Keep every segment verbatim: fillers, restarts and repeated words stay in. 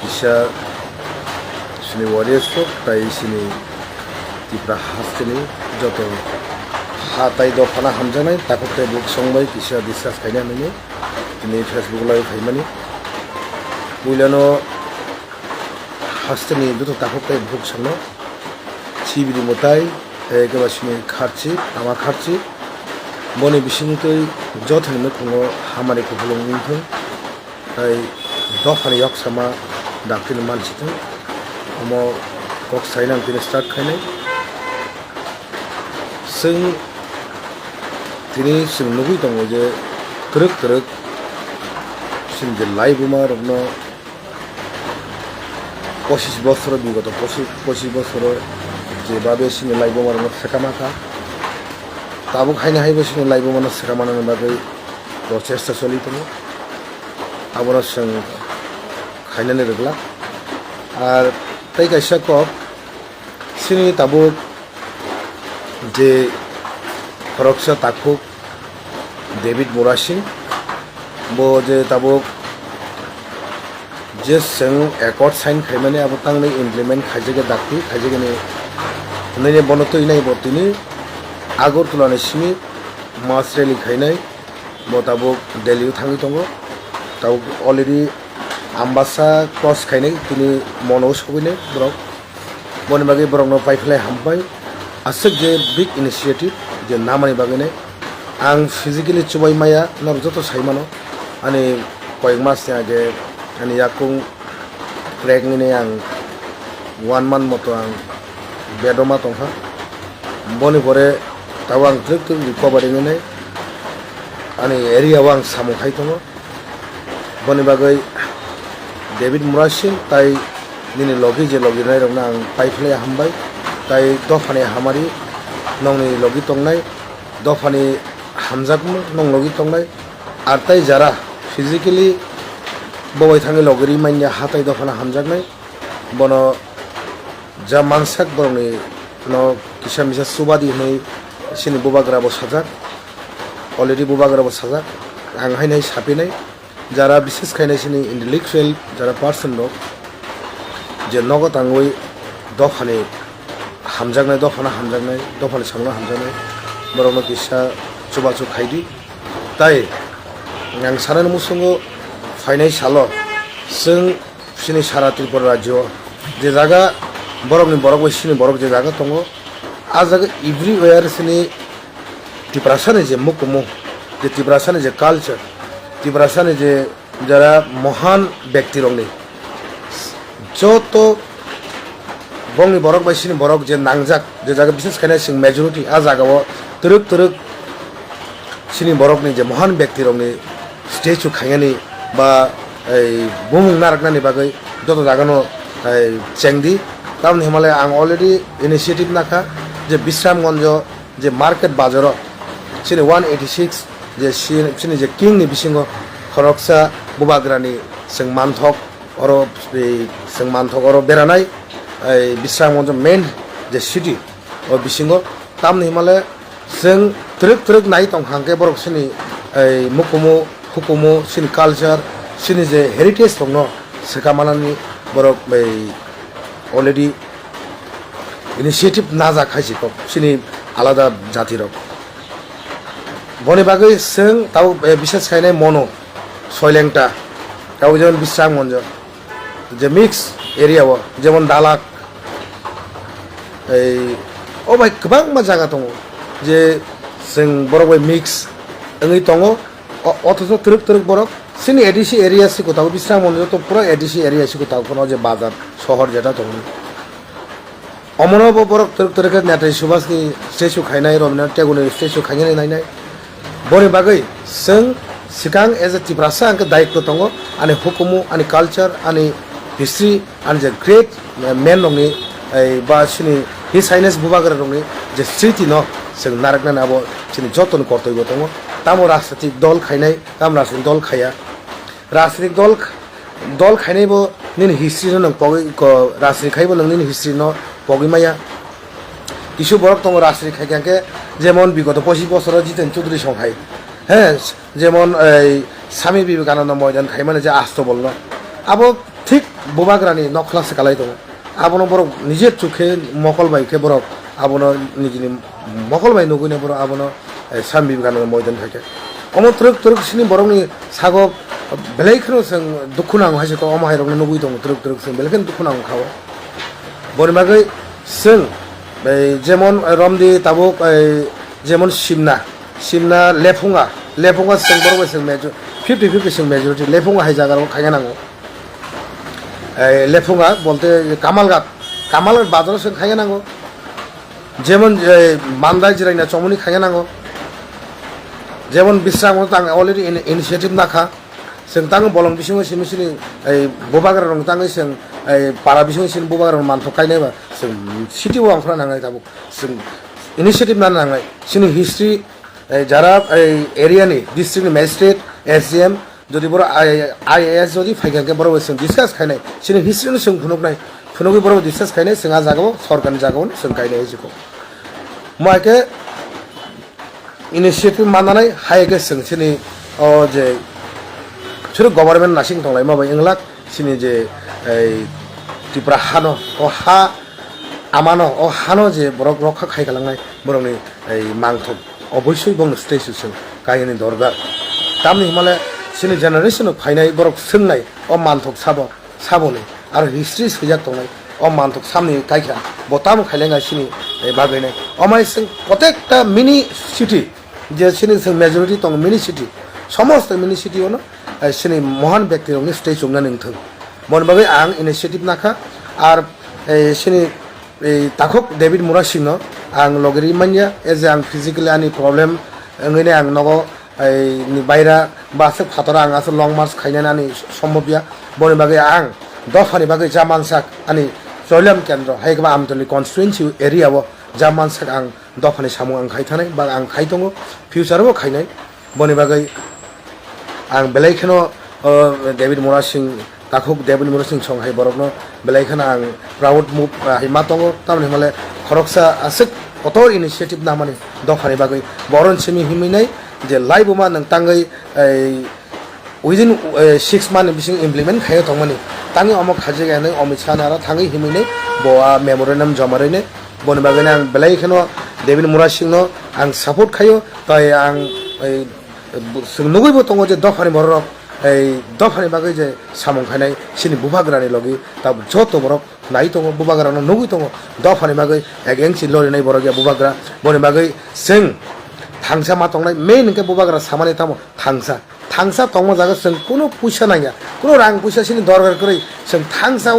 Kisa sini warriors rok tai sini Tipra hasteni joto ha tai dophano hamjaknai takhuk tai bukhuk song bai kisa discuss khaina hinwi tini Facebook live phaimani. Puilano hasteni joto takhuk tai bukhuk songno chibidi mwtai, eh, keba sini kharchi, ama kharchi, boni bisingtwi jothani nukhungo hamari kupulung wngthung. Tai dophani yoksama daktino mansi thung. Omo kok saina ang tini start khainai. Chwng tini chwng nugwi tongo je twrwk twrwk chini je laibuma rokno pochis bosoro bigoto pochis, pochis bosoro je babe chini laibuma rokno swkama kha. Tabuk haino haibo chini laibuma no swkama nani bagwi prochesta choli tongo. Abono chwng khainani rwglak. Ar tei kaisa kok, chini tabuk je khoroksa takhuk David Murasing, bo je tabuk je chwng accord sign khaimani abo tangnwi implement khaijak dakti khaijakni hwnwi bono twi nai bo tini Agartala ni simi mass rally khainai. Bo tabuk Delhi o thangwi tongo. Tabuk already Ambasa cross khainai tini mono sogwinai borok. Boni bagwi borokno paiphlai hambai. Aswk je big initiative je namani bagwinai. Ang physically chubai maya norok joto sai mano. Ani koyek mas ni age ani yakung crack wngwi ang one month moto ang bedoma tongkha. Boni pore tabuk ang twrwk twrwk recovery wngwi ani area o ang samung khai tongo. Boni bagwi David Murasing tai nini logi je logi rok no ang paiphlai hambai. Tai dophani hamari nongni logi tongnai, dophani hamjakmung nong logi tongnai. Ar tai jara physically bobai thangwi logi ri manya hatai dophano hamjaknai. Bono ja mansak borokni no kisa misa chubadi hinwi chini bubagra bo sajak, already bubagra bo sajak, ang haino hai sapinai. Jara bises khainai chini intellectual jara person rok je nogo tangwi dophani hamjaknai, dophano hamjaknai, dophani samungno hamjaknai, borokno kisa chubachu khaidi. Tai ang sanani musungo phainai salo chwng chini sara Tripura rajyo je jaga borokni borok bai chini borok je jaga tongo, a jaga everywhere chini Tiprasani je mukumu, je Tiprasani je culture, Tiprasani je jara mohan bektirokni joto bongni borok bai chini borok je nangjak, je jaga bises khaina chwng majority a jagao twrwk twrwk chini borokni je mohan bektirokni statue khainani ba ei bumung narwknani bagwi joto jagano ei chengdi. Tamoni hwnmale ang already initiative nakha je Bisramganjo je market bazaro chini one eighty six je si-, chini je king ni bisingo khoroksa bubagrani chwng manthok oro, eh, chwng manthok oro beranai, eh, Bisramganj main je city o bisingo tamni himale chwng twrwk twrwk nai tong hangke borok chini, eh, mukumu hukumu chini culture chini je heritage rokno swka manani borok bai already initiative najak hai si kok chini alada jati rok. Boni bagwi chwng tabuk, eh, bises khainai mono soilengta tabuk jemon Bisramganj je mix area o jemon Dalak ei o bai kwbangma jaga tongo je chwng borok bai mix wngwi tongo. O-, othocho twrwk twrwk borok chini A D C area siko tabuk Bisramganj to pura A D C area siko tabuk phano je bazar sohor jeta tongo. Omono bo borok twrwk twrwk khe Netaji Subhash ni statue khainai, Rabindranath Tagore ni statue khainani nainai. Boni bagwi chwng swkang as a Tiprasa ang khe dayikto tongo, ani hukumu, ani culture, ani history, ani je great, eh, man rokni, eh, ba chini His Highness Bubagra rokni je sriti no chwng narwknani abo chini jotoni kortoi bo tongo. Tamo rajnitik dol khainai, tamo rajnitik dol khaiya. Rajnitik dol, dol khainai bo nini history no nwng pogwi, ko, rajnitik khai bo nwng nini history no pogwi maya. Kisu borok tongo rajnitik khai khe, jemon bigoto pochis bosoro Jiten Chaudhary song hai. He, jemon ei Swami Vivekananda moidan khai mani je Astobol no. Abo thik bubagrani nokhla se kalai tongo. Abono borok nijer chukhe mokol bai khe borok abono nijini mokol bai nugwino borok abono, eh, Swami Vivekananda moidan phaikha. Omo twrwk twrwk sini borokni sago belai kheno chwng dukhu nango hai se kok, omo hai rokno nugwi tongo twrwk twrwk chwng belai kheno dukhu nango kha o. Boni bagwi chwng, eh, jemon romdi tabuk, eh, jemon Simna, Simna Lephunga, Lephunga chwng borok bai chwng major-, fifty fifty chwng majority Lephunga hai jaga rok khaina nango. Eh, Lephunga bolte Kamalghat, Kamalghat bazar o chwng khaina nango. Jemon, eh, Mandai Jiraina Chomoni khaina nango. Jemon Bisramgo tang already in-, initiative nakha. Chwng tang bolong bisingo simi sini, eh, bubagra rok tangwi chwng, eh, para bisingo sini bubagra rok manthok kainai ba. Chwng city o ongkhorna nangnai tabuk. Chwng initiative nana nangnai. Chini history, eh, jara, eh, area ni district ni magistrate, S D M, jodi borok I-, I A S jodi phaikha khe borok bai chwng discuss khainai. Chini history no chwng phunuknai. Phunugwi borok discuss khainai, chwng a jagao, sorkarni jagao chwng kainai hijiko. Mo hai khe initiative mananai, hai khe chwng chini o je chwrwk government nasing tonglaima bai wnglak, chini je ei Tripura hano, o ha amano, o hano je borok rokha khai kalangnai, borokni ei mangthok oboisoi bongni statue chwng kainani dorkar. Tamni hwnmale chini generation o phainai borok swngnai o mangthok sabo, saboni aro history swijak tongnai o mangthok samni kaikha bo tamo khailengya chini, eh, bagwinai. Omai chwng protekta mini city je chini chwng majority tongo mini city, somosto mini city ono, eh, chini mohan byakti rokni statue wngnani wngthwng. Boni bagwi ang initiative nakha ar, eh, chini ei takhuk David Murasingno ang logi ri manya, e je ang physically ani problem wngwi nai ang nogo, ei, ni baira ba aswk phataro ang aswk long march khainani ani sombobya. Boni bagwi ang dophani bagwi ja mansak ani Choilam Kendro hai khe ba Amtoli constituency area o ja mansak ang dophani samung ang khai thanai ba ang khai tongo, future o khainai. Boni bagwi ang belai kheno, o, David Murasing, takhuk David Murasing song hai borokno belai kheno ang proud move, ah, hai ma tongo. Tamoni hwnmale khoroksa aswk kotor initiative namani dophani bagwi boron simi himwi nai je laibuma nwng tangwi, ei, within, eh, six month ni bising implement khaiwi tongmani. Tangwi omo khajik hinwi Amit Shah ni aro thangwi himwi nai bo a memorandum joma rwi nai. Boni bagwi ang belai kheno David Murasing no ang support khaio, tai ang, ei, Chwng nugwi bo tongo je dophani borok rok, ei dophani bagwi je samung khainai chini bubagra ni logi tabuk joto borok nai tongo, bubagra no nugwi tongo dophani bagwi against si lorinai borok ya bubagra. Boni bagwi chwng thangsa ma tongnai, main hwnkhe bubagra samani tamo thangsa, thangsa tongma jaga chwng kunu puisa nangya, kunu rang puisa chini dorkar kwrwi, chwng thangsa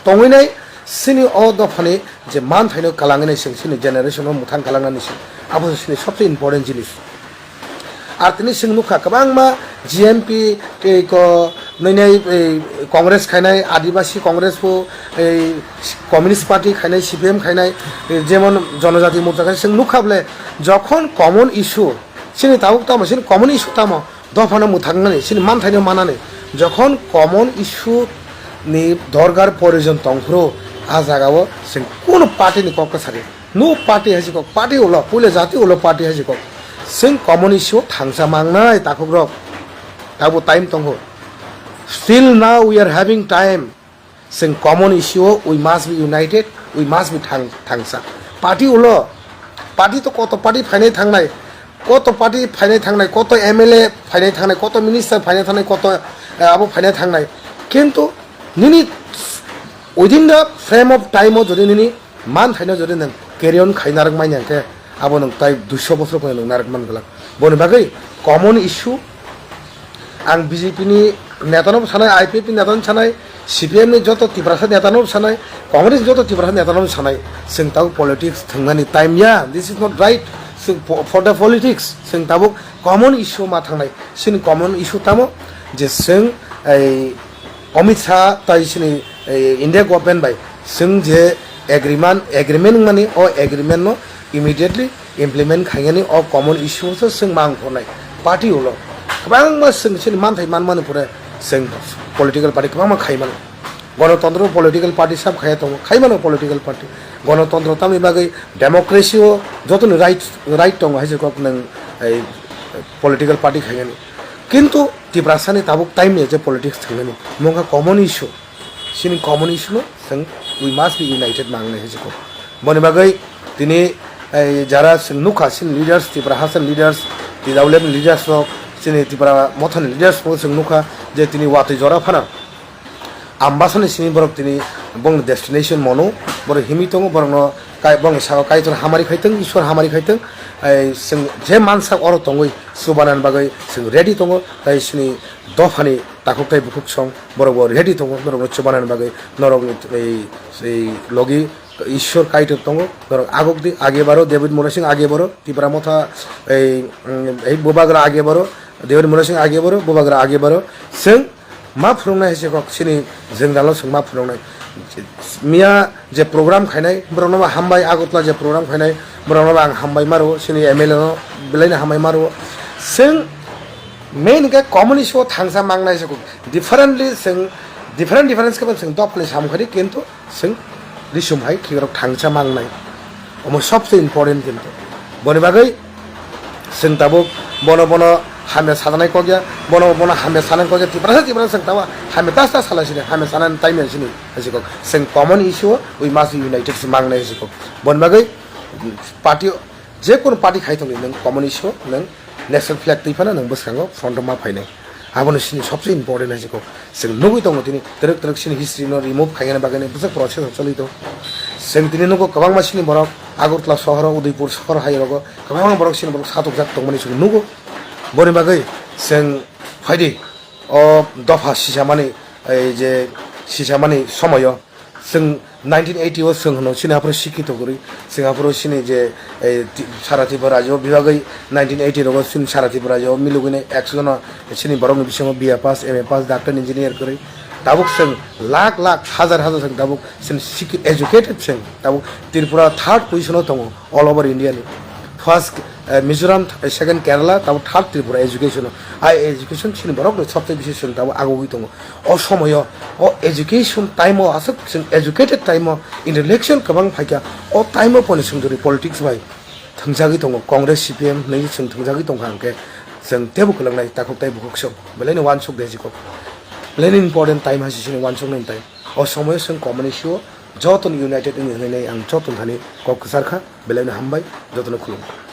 tongwi nai chini o dophani je manthaino kalangwi nai chwng chini generation o mwthang kalangnani se abo se chini sobse important jinis. Ar tini chwng nukha kwbangma G M P tei ko nini, ei, Congress khainai, Adibasi Congress bo, ei, Communist Party khainai, C P M khainai, ei, jemon Jonojati Morcha khainai, chwng nukha bole jokhon common issue, chini tabuk tamo, chini common issue tamo, dophano mwthangnani, chini manthaino manani, jokhon common issue ni dorkar proyojon tongphuru, a jagao chwng kunu party ni kok kwsari. No party hai se kok, party ulo, puila jati ulo party hai se kok. Chwng common issue thangsa mangnai takhuk rok. Tabo time tongo. Still now we are having time. Chwng common issue o we must be united, we must be thang-, thangsa. Party ulo, party to koto party phainai thangnai, koto party phainai thangnai, koto M L A phainai thangnai, koto minister phainai thangnai, koto, eh, abo phainai thangnai. Kintu nini within the frame of time o jodi nini manthaino jodi nwng carry on khai narwk manya hwnkhe, abo nwng tai duiso bosor phano nwng narwk man glak. Boni bagwi common issue, ang B J P ni netano bo sanai, I P F ni netano sanai, C P M ni joto Tiprasa netano bo sanai, Congress ni joto Tiprasa netano bo sanai, chwng tabuk politics thwngnani time ya, this is not right. Chwng po-, for the politics, chwng tabuk common issue ma thangnai. Chini common issue tamo je chwng ei Amit Shah tai chini, eh, India government bai chwng je agreement, agreement wngmani, o agreement no immediately implement khainani o common issue se chwng ma wngkhornai party ulo. Kwbangma chwng chini manthai manmani pore chwng political party kwbangma khaimano. Gonotontro political party sab khaiya tongo, khaimano political party. Gonotontro tamni bagwi democracy o jotoni right, right tongo hai se kok nwng ei political party khainani. Kintu Tiprasani tabuk time ni je politics thangnani, mungkha common issue. Chini common issue no chwng we must be united mangnai hai se kok. Boni bagwi tini, eh, jara chwng nukha chini leaders, Tripura Hasan leaders, T W F leaders rok, chini Tripura Mothani leaders rok chwng nukha je tini watwi jora phano Ambasani simi borok tini bongni destination mono, borok himwi tongo, borokno kai-, bongni saka Kaitor hamari khaitwng, Iswar hamari khaitwng, ai chwng je mansak oro tongwi chubanani bagwi chwng ready tongo, tai chini dophani takhuk tai bukhuk song borok bo ready tongo, norokno chubanani bagwi norokni ei, ei logi Ishwar Kaitor tongo, norok agok di, age baro, David Murasing age baro, Tipra Motha, ei, mm, ei Bubagra age baro, David Murasing age baro, Bubagra age baro, chwng ma phunuknai hai se kok chini jwngdalo chwng ma phunuknai. Miya je program khainai, borokno bo hambai, Agartala je program khainai, borokno bo ang hambai maro, chini M L A no belaino hambai maro. Chwng main khe common issue o thangsa mangnai se kok, differently chwng, different difference khe chwng dophani samung khaidi, kintu chwng risum hai khikrok thangsa mangnai. Omo sobse important kintu. Boni bagwi chwng tabuk bono bono hamya sanai kokya, bono bono hamya sanai kokya, Tiprasa Tiprasa chwng tabuk hamya tas tas sala sini, hamya sanani time ya sini, hai se kok. Chwng common issue o we must be united se mangnai hai se kok. Boni bagwi party, je kono party khai tongdi nwng common issue o nwng national flag twi phano nwng bwskango front o ma phainai. Abono chini sobse important hai se kok. Chwng nugwi tongo tini twrwk twrwk chini history no remove khaina bagwi bwswk process o choli tongo. Chwng tini nugo kwbangma chini borok Agartala sohoro, Udaipur sohor hai rogo kwbangma borok chini borok satokjak tongmani chwng nugo. Boni bagwi chwng phaidi o dopha sisamani, ei je sisamani somoyo chwng nineteen eighty o chwng hwno chini aphuru sikhito kwrwi, chwng aphuru chini je, eh, ti-, sara Tripura rajyo bibagwi nineteen eighty rogo chini sara Tripura rajyo milugwini ekso jono chini borokni bisingo B A pass, M A pass, doctor, engineer kwrwi. Tabuk chwng lakh lakh, hazar hazar chwng tabuk chini sikhi-, educated chwng tabuk Tripura third position o tongo all over India ni. First, eh, Mizoram, th-, second Kerala, tabuk third Tripura education o. Ai education chini borokno sobse bisi chwng tabuk agogwi tongo. O somoyo, o education time o aswk chwng educated time o intellectual kwbang phaikha, o time o pono chwng jori politics bai thwngjagwi tongo, Congress, C P M hwnwi chwng thwngjagwi tongkha, hwnkhe chwng teibo kwlwngnai takhuk tai bukhuk sok, belaino uansuk de jikok, belaino important time hai se chini uansuknani time. O somoyo chwng common issue o jotono united wngwi hwnwi ang jotono thani kok kwchar kha, belaino hambai, jotono khulumkha.